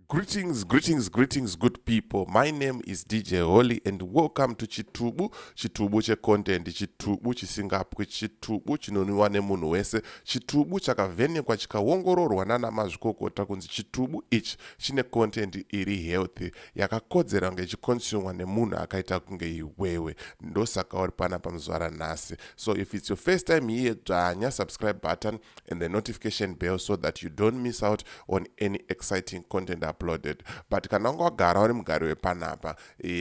Greetings, greetings, greetings, good people. My name is DJ Holly and welcome to Chitubu, Chitubu checontent, Chitubu chisingapwi, Chitubu chinonwiwa nemunhu wese, Chitubu chakavhenekwa chikaongororwa nana mazvikokota kunzi chitubu ichi chine content iri healthy yakakodzera kunge ichiconsumwa nemunhu akaita kunge iwewe. Ndosaka uri panapa muzuva ranhasi. So if it's your first time here, dzvanya subscribe button and the notification bell so that you don't miss out on any exciting content uploaded. But kana wanga wagara uri mugari wepanapa,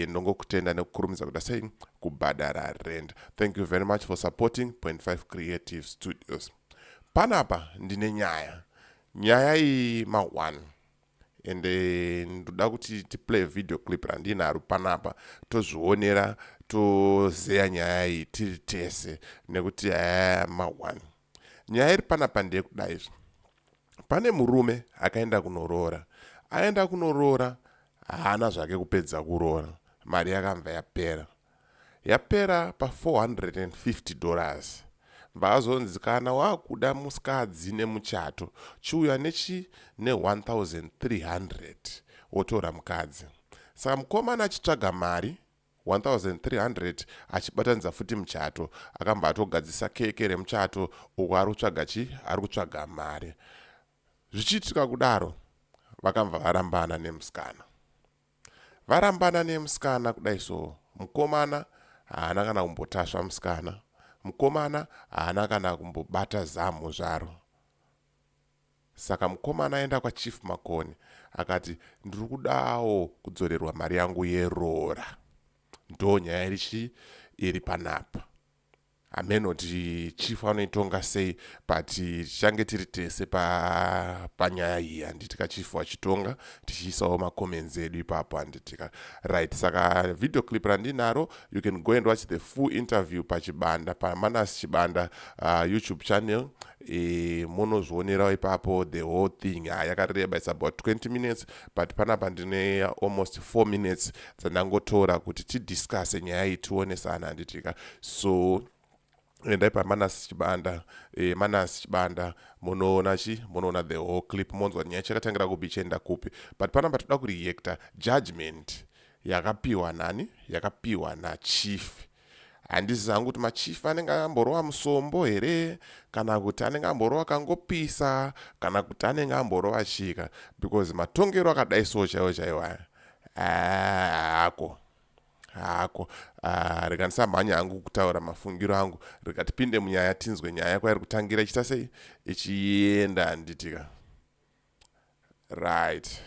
ndongokutenda nekukurumidza kuda sei kubhadhara rent. Thank you very much for supporting Point 5 Creative Studios. Panapa ndine nyaya iyi ma1 ende ndoda kuti tiplay video clip randinaro panapa, tozvionera, tozeya nyaya iyi tiri tese, nekuti aya ma1. Nyaya iri panapa ndeyekudai izvi: pane murume akaenda kunoroora. Aenda kunoroora, haana zvake kupedza kuroora, mari yakabva yapera, yapera pa$450. Bvazonzi kana wakuda musikadzi nemuchato, chiuya nechi ne1300 wotora mukadzi. Saka mukomana achitsvaga mari 1300, achibatanidza futi muchato, akambva atogadzisa keke remuchato uko ari kutsvaga chi ari kutsvaga mari. Zvichiitika kudaro, vakabva varambana nemusikana. Varambana nemusikana kudai, so mukomana haana kana kumbotasva musikana, mukomana haana kana kumbobata zamu zvaro. Saka mukomana aenda kwaChief Makoni akati, "Ndiri kudawo kudzorerwa mari yangu yeroora." Ndo nyaya irichi iri panapa. Hameno kuti chief anoitonga sei, but tichange tiri tese panyaya iyi, handiti ka? Chief vachitonga, tichiisawo macomments edu ipapo, handiti ka? Right, saka video clip randinaro, you can go and watch the full interview paChibanda, paManas Chibanda YouTube channel. Munozvionerawo ipapo the whole thing. Yakareba, it's about 20 minutes, but panapa ndine almost 4 minutes dzandangotora kuti tidiscusse nyaya iyi, tionesana, handiti ka? So endai paManas Chibanda, Manas Chibanda, munoona chi munoona the whole clip, monzwa nyaya chakatangira kupi, ichienda kupi. But panapa toda kureacta judgment yakapiwa nani? Yakapiwa nachief. Handisi hangu kuti machief anenge amborova musombo here, kana kuti anenge amborova kangopisa, kana kuti anenge amborova chika, because matongero akadai so chaiwo chaiwo aya hako hako. Rega ndisamhanya hangu kutaura mafungiro angu, rega tipinde munyaya, tinzwe nyaya kwairi kutangira, ichiita sei, ichienda, handiti ka? Right.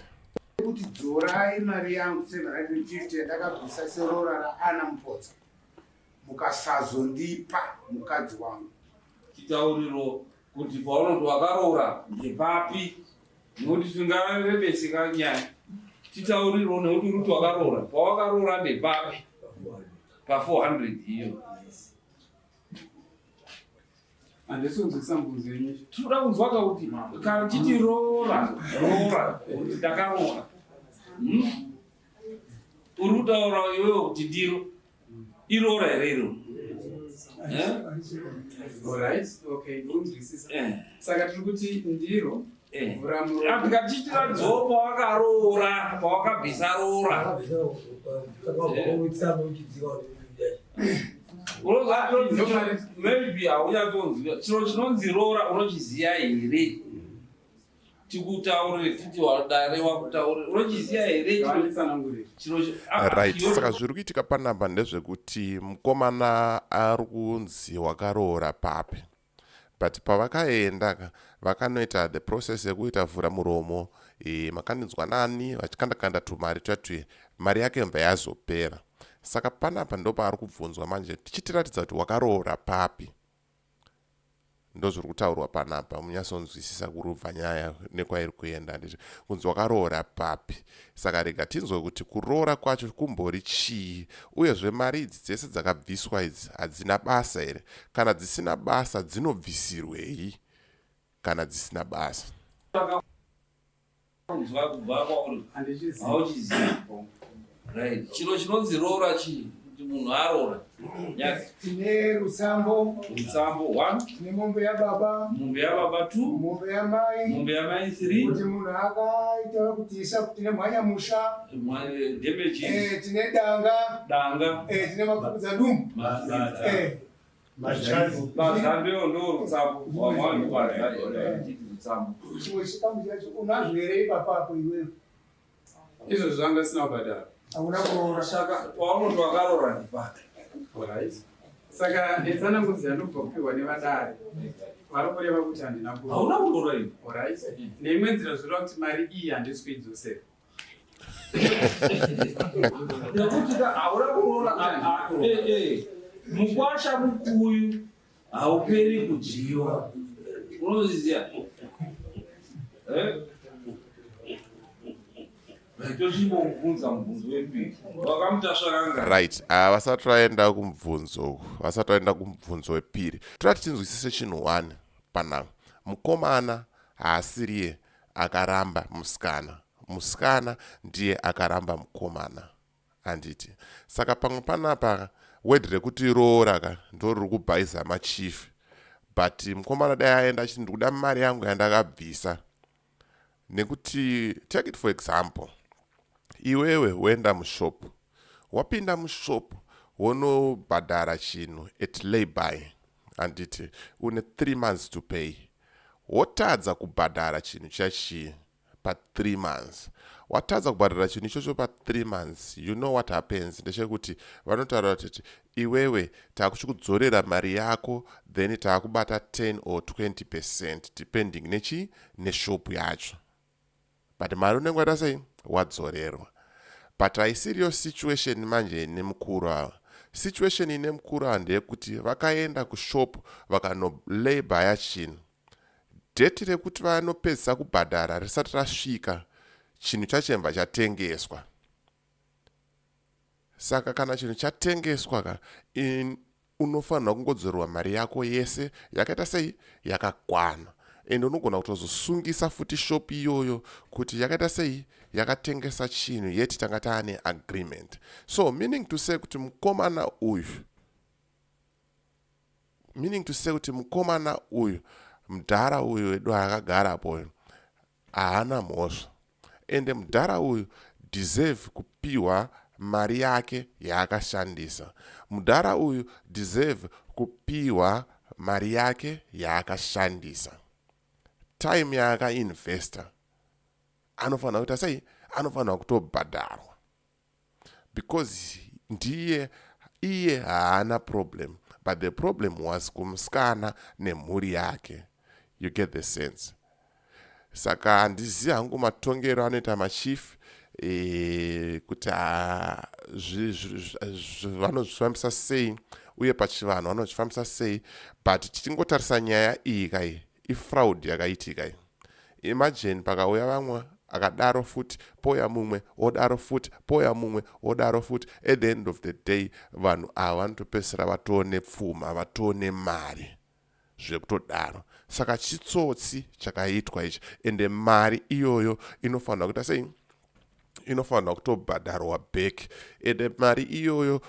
Kuti dzorai mari yangu 750 yandakabvisa seroora raana Mupotsa, mukasazondipa mukadzi wangu. Chitauriro kuti paunoti wakaroora ndepapi? Nekuti tingarebeseka nyaya. Titauriro, nekuti uri kuti wakaroora, pawakaroora ndepapi pa400 iyo? Handisi kunzwisisa mubvunzo yenyu. Tinoda kunzwa ka kuti kana chiti roora, roora kuti ndakaroora, Uri kutaura iwewe kuti ndiro iroora here iro? Eh? Alright, okay, ndikunzwisisa. Saka tiri kuti ndiro vhura muromo. Tikatichitiradzawo pawakaroora, pawakabvisa roora. Unoziva, maybe haunyatsonziva chiro chinonzi roora. Unochiziva here? Tikutaurire, titi wadare wakutaurire, unochiziva here chiro Nditsanangurire. chiro Right, saka zviri kuitika panapa ndezvekuti mukomana ari kunzi wakaroora papi, but pavakaenda ka, vakanoita the process yekuita vhura muromo, makandinzwa nani, vachikanda-kanda tumari twatwi, mari yake mbva yazopera. Saka panapa ndopaari kubvunzwa manje, tichitiratidza kuti wakaroora papi. Ndozviri kutaurwa panapa, munyatsonzwisisa kuri kubva nyaya nekwairi kuenda, handiti? Kunzi wakaroora papi. Saka rega tinzwe kuti kuroora kwacho kumbori chii, uyezve mari idzi dzese dzakabviswa idzi hadzina basa here? Kana dzisina basa, dzinobvisirwei kana dzisina basa? Kunzwa kubva kwauri. Handichizivi. Hauchizivi. Right, chiro chinonzi roora chii? Kuti munhu aroora. Nyazi. Tine rusambo. Rusambo 1. Tine mombe yababa. Mombe yababa 2. Mombe yamai. Mombe yamai 3. Kuti munhu akaita kuti isa tine mhanya musha. Damages. Tine danga. Danga. Tine mapfukudza dumbu. Mazambewo ndo rutsambo. Wamwani kwa rutsambo. Chimwe chikamu chacho unazvo here ipapapo iwewe? Izvozvo zvanga sina kubhadhara. Hauna kuroora. Saka paunoti wakaroora ndipaka. Alright. Saka netsanangudzo yandobva kupiwa nevadare vari kureva kuti handina kuroora. Hauna kuroora iwe. Alright. Neimwe nzira zvoreva kuti mari iyi handisi kuidzosera. Nekuti ka hauna kuroora mukwasha mukuyu hauperi kudyiwa. Unozviziva? Eh? Tochimbomubvunza mubvunzo wepiri. Wakamutasva kangani? Right, vasati vaenda kumubvunzo uku, vasati vaenda kumubvunzo wepiri, toda tichinzwisise chinhu one panapa. Mukomana haasiriye akaramba musikana, musikana ndiye akaramba mukomana, handiti? Saka pamwe panapa word rekuti roora ka ndo riri kubhaiza machief, but mukomana dai aenda achiti ndikuda mari yangu yandakabvisa. Nekuti take it for example, iwewe woenda mushop, wapinda mushop wonobhadhara chinhu at layby, handiti? Une 3 months to pay, wotadza kubhadhara chinhu chachii pa3 months. Watadza kubhadhara chinhu ichocho pa3 months, you know what happens ndechekuti vanotaura kuti iwewe taakuchikudzorera mari yako, then taakubata 10 or 20% depending nechi neshopu yacho, but mari unenge waita sei? Wadzorerwa. But haisiriyo situation manje nemukuru ava. Situation ine mukuru ava ndeyekuti vakaenda kushop vakanolabya chinhu, date rekuti vanopedzisa kubhadhara risati rasvika, chinhu chachembva chatengeswa. Saka kana chinhu chatengeswa ka, unofanirwa kungodzorerwa mari yako yese yakaita sei? Yakakwana. Ende unogona kutozosungisa futi shop iyoyo kuti yakaita sei? Yakatengesa chinhu yeti tanga taane agreement. So meaning to say kuti mukomana uyu, meaning to say kuti mukomana uyu, mudhara uyu wedu akagarapo uyu, haana mhosva, ende mudhara uyu deserve kupiwa mari yake yaakashandisa. Mudhara uyu deserve kupiwa mari yake yaakashandisa, time yaakainvesta. Anofanira kuita sei? Anofanira kutobhadharwa because ndiye iye haana problem, but the problem was kumusikana nemhuri yake. You get the sense? Saka handizivi hangu matongero anoita machief kuti vanozvifambisa sei uye pachivanhu vanozvifambisa sei, but tichingotarisa nyaya iyi kai, ifraud yakaitika iyi. Imagine pakauya vamwe akadaro futi, pouya mumwe odaro futi, pouya mumwe odaro futi. At the end of the day vanhu ava vanotopedzisira vatoo nepfuma, vatoo nemari zvekutodaro. Saka chitsotsi chakaitwa ichi, ende mari iyoyo inofanirwa kuita sei? Inofanirwa kutobhadharwa back. Ende mari iyoyo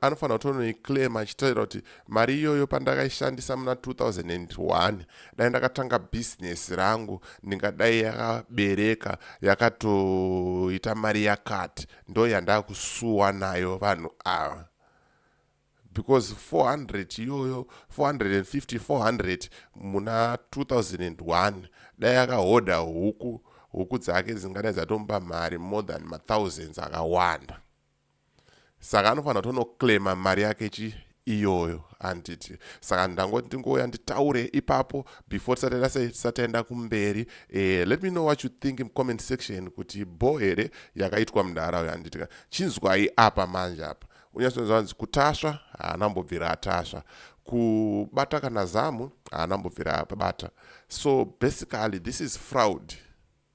anofanira kutonoiclaim achitaura kuti mari iyoyo pandakaishandisa muna 2001, dai ndakatanga bhizinesi rangu ndingadai yakabereka, yakatoita mari yakati. Ndo yandakusuwa nayo vanhu ava, because 400 iyoyo, 450, 400 muna 2001, dai akahodha huku, huku dzake dzingadai dzatomupa mari more than mathousands akawanda. Saka anofanira kutonoclaima mari yake chi iyoyo, handiti? Saka ndangoti ndingouya nditaure ipapo before tisati sei, tisati taenda kumberi. Let me know what you think in comment section kuti bo here yakaitwa munharaunda, handiti? Chinzwai apa manje, apa unyatsonzwa kunzi kutasva haana mbobvira atasva, kubata kana zamu haana mbobvira abata. So basically this is fraud,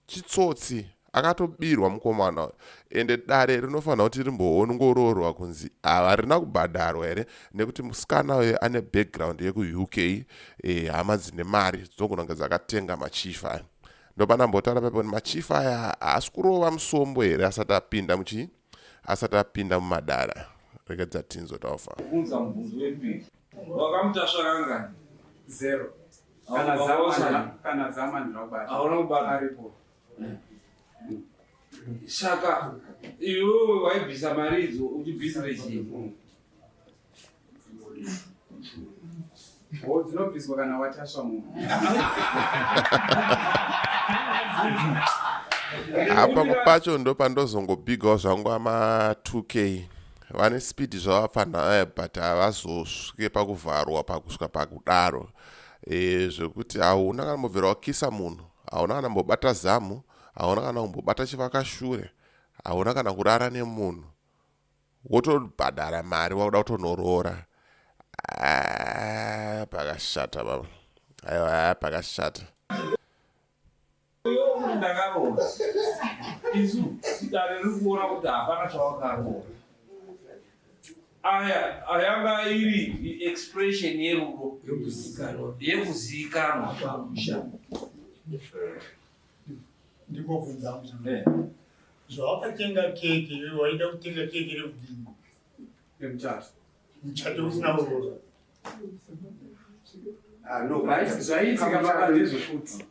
chitsotsi, akatobirwa mukomana. Ende dare rinofanira kuti rimboongororwa kunzi harina kubhadharwa here, nekuti musikana uyo ane background yekuUK, hama dzine mari dzinogona kunge dzakatenga machief aya. Ndopanambotaura papo kuti machief aya haasi kurova musombo here asati apinda muchii, asati apinda mumadara. Regedza tinzwe taofa. Kubvunza mubvunzo wepiri. Wakamutasva kangani? Zero. Kana zama kana zama ndinobata. Hauna kubata. Aripo. Saka iwewe waibvisa mari idzo uchibvisire chii? Oh, dzinobviswa kana watasva munhu. Apa pacho ndo pandozongobhigawo zvangu ama 2K vane speed zvavapfanha eh, but havazosvike pakuvharwa pakusvika pakudaro e, zvekuti hauna kana mbobvira wakisa munhu, hauna kana mbobata zamu, hauna kana kumbobata chivakashure, hauna kana kurara nemunhu, wotobhadhara mari wakuda kutonoroora. Ah, pakashata baba, aiwa pakashata. Iwe kuti ndakaroora, isu dare riri kuona kuti hapana chawakaroora. Aya ayanga iri expression yerudo yekuzivikanwa. Ndingobvunza zvawakatenga keke, iwe waida kutenga keke rekudini? Remuchato. Muchato usina kuroora. Ah, no. Right, zvaiitika baba ndezvekuti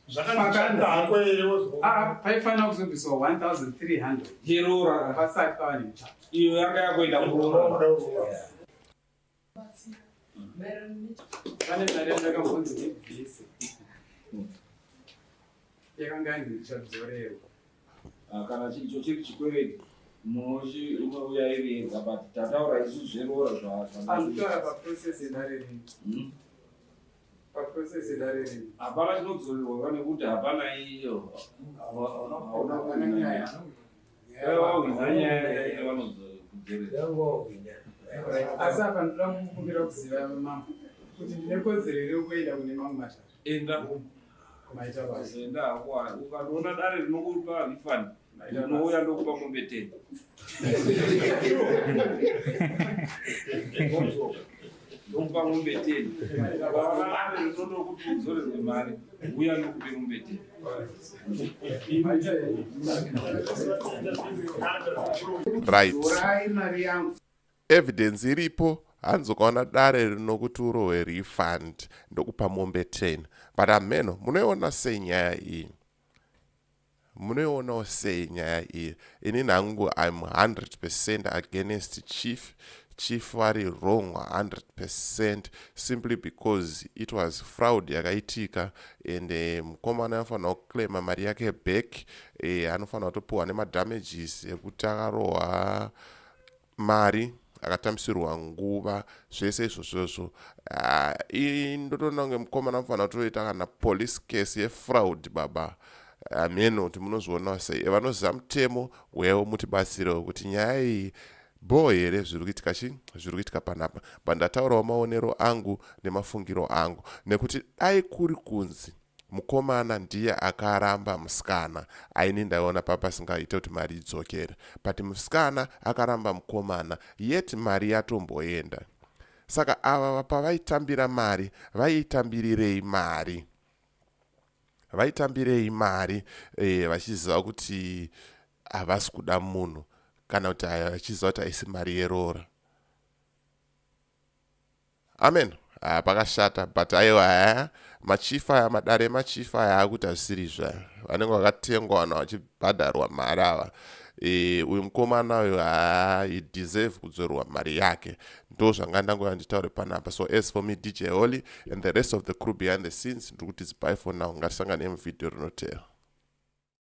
Zvakanaka hako here wozwa? Ah, paifanira kuzobviswa 1300 Yeroora pasati pava nemuchato. Iyo yanga yakuenda kuroora. Wakuda kuroora. Pane mari yandakambonzi ndibvise. Yakanga yanzi ndichadzorerwa. Ah, kana icho chiri chikwereti unouya iri yega, but tataura isu zveroora. Anditaura paprocess yedare rino. Paprocess yedare rino. Hapana chinodzorerwa nekuti hapana iyo. Hapana nyaya. Wahwina nyaya vanodzorera. Asi apa ndoda kukumbira kuziva mambo kuti ndine kodzero here yekuenda kune mamwe matare? Enda. Maita basa. Enda hako, ukandoona dare rinokupa refund, Maita basa. ndinouya ndokupa mombe 10, ndokupa mombe 10. Ukaona dare rinotokuti udzorerwe mari, uya ndokupe mombe 10. Maita. Right. Dzorai mari yangu. Evidence iripo, hanzi ukaona dare rinokuti urohwe refund ndokupa mombe 10. But ameno, munoiona sei nyaya iyi? Munoionawo sei nyaya iyi? Ini nhangu I'm 100% against chief. Chief vari wrong 100%, simply because it was fraud yakaitika and mukomana anofanira kuclaima mari yake back. Anofanira kutopiwa nemadamages ekuti akarohwa mari, akatambisirwa nguva, zvese izvozvozvo. Ah, ndotoona kunge mukomana anofanira kutoita kana police case yefraud baba. Ameno kuti munozvionawo sei. Vanoziva mutemo wewo mutibatsirewo kuti nyaya iyi bho here, zviri kuitika chi zviri kuitika panapa. But ndataurawo maonero angu nemafungiro angu, nekuti dai kuri kunzi mukomana ndiye akaramba musikana, aini ndaiona papasingaite kuti mari idzokere. But musikana akaramba mukomana, yet mari yatomboenda. Saka ava pavaitambira mari, vaitambirirei mari? Vaitambirei mari vachiziva kuti havasi kuda munhu, kana kuti vachiziva kuti haisi mari yeroora? Amen. Ah, pakashata. But aiwa, haya machief aya, madare emachief aya akuti hazvisiri izvo, vanenge vakatengwa, vanhu vachibhadharwa mari ava. Uyu mukomana uyu, haa, he deserve kudzorerwa mari yake. Ndo zvanga ndangouya nditaure panapa. So as for me, DJ Holly, and the rest of the crew behind the scenes, ndiri kuti bye for now. Ngatisangane muvhidhiyo rinotevera.